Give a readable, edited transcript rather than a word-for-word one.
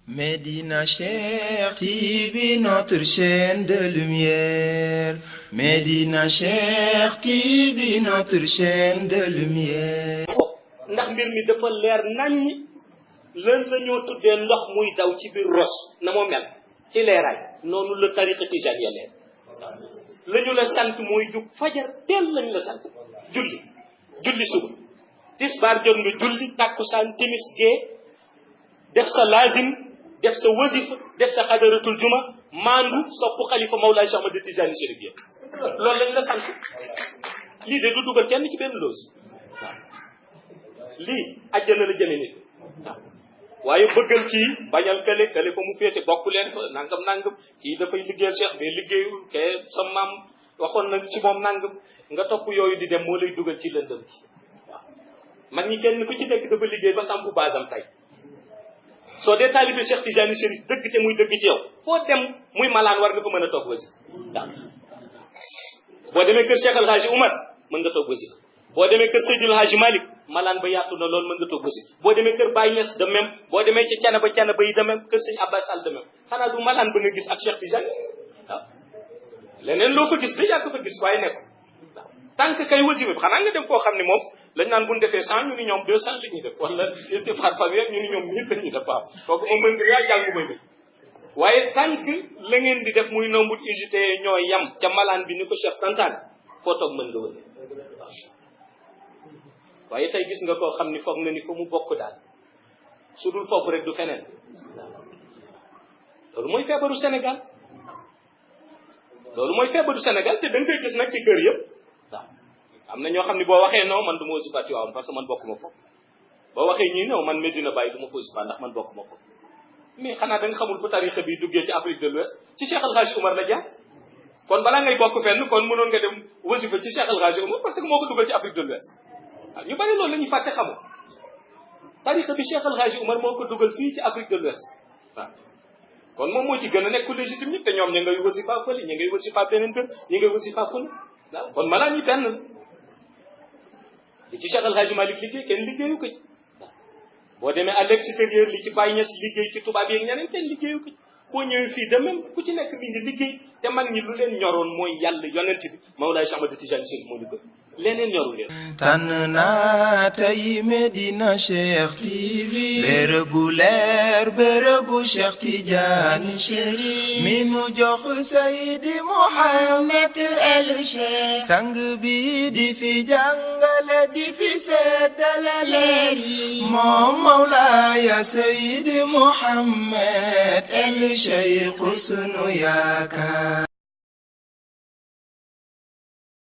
Médina Cheikh TV, notre chaîne de lumière. Médina Cheikh TV, notre chaîne de lumière. ndax mbir mi dafa leer naññi lan la ñoo tuddee ndox muy daw ci biir ros na moo mel ci leeraay noonu la tariqa tijaaniya leer la ñu la sant mooy jug fajar teel lañ la sant julli suba tisbaar jot nga julli tàkkusaan timis gee def sa laazim def sa wasifa def sa xadaratul juma maandu sopp xalifa Mawlaay Cheikh Ahmad Tijaani Chérif yi loolu lañ la sant lii de du dugal kenn ci benn loos lii àjjana la jëme nit waaye bëggal kii bañal kële fa mu féete bokk leen fa nangam kii dafay liggéeyal Cheikh mais liggéeyul ke sa maam waxoon na ci moom nangam nga topp yooyu di dem moo lay dugal ci lëndëm ci waaw mag ñi kenn ku ci nekk dafa liggéey ba sampu basam tay soo dee taalibe Cheikh Tidiane Chérif dëgg te muy dëgg ci yow foo dem muy malaan war nga fa mën a toog wasi waaw boo demee kër Cheikh El Hadji Oumar mën nga toog wasi boo demee kër Seydil Hadji Malick malaan ba yaatu na loolu mën nga toog wasi boo demee kër Baye Niass de même boo demee ci cana ba yi de même kër Sëñ Abbas Sall de même xanaa du malaan ba nga gis ak Cheikh Tidiane waaw leneen loo fa gis da yàgg fa gis waaye nekk waaw tànk kay wasi bi xanaa nga dem koo xam ne moom lañ naan bu ñu defee 100 ñu ni ñoom 200 la ñuy def wala istighfar fanweer ñu ni ñoom 1000 la ñuy def waaw kooku moom mën nga yaa jàng may bi waaye tànk la ngeen di def muy nombut usité ñoo yam ca malaan bi ni ko Cheikh santaane foo toog mën nga wële waaw waaye tey gis nga koo xam ni foog na ni fa mu bokk daal su dul foofu rek du feneen loolu mooy feebaru Sénégal te da nga koy gis nag ci kër yëpp waaw am na ñoo xam ne boo waxee non man du ma wasifa Tiwaawan parce que man bokk ma foofu boo waxee ñii non man Medina Baye du ma fa wasifa ndax man bokk ma foofu mais xanaa da nga xamul fu tarixa bi duggee ci Afrique de l'Ouest ci Cheikh El Hadji Oumar la jaar kon balaa ngay bokk fenn kon mënoon nga dem wasifa ci Cheikh El Hadji Oumar parce que moo ko dugal ci Afrique de l'Ouest waaw ñu bari loolu la ñuy fàtte xamul tarixa bi Cheikh El Hadji Oumar moo ko dugal fii ci Afrique de l'Ouest waaw kon moom moo ci gën a nekk légitime ñi te ñoom ña ngay wasifa fële ña ngay wasifa beneen kër ñi ngay wasifa fële waaw kon malaa ñi benn li ci Cheikh El Hadji Malick liggéey kenn liggéeyu ko ci boo demee à l'extérieur li ci Baye Niass liggéey ci tubaab yi ak ñeneen kenn liggéeyu ko ci boo ñëwee fii de même ku ci nekk mi ngi liggéey te mag ñi lu leen ñoroon mooy yàlla yonent bi Mawlaay Cheikh Ahmad Tidiane Chérif moo ñu gën leneen ñoru leen tànn naa tey Médina Cheikh TV bërëbu leer bërëbu Cheikh Tidiane Chérif mi nu jox Seydi Mouhamed El Cheikh sang bi di fi jàngale di fi seddale leer yi moom Mawlaaya Seydi Mouhamed El Cheikh sunu yaakaar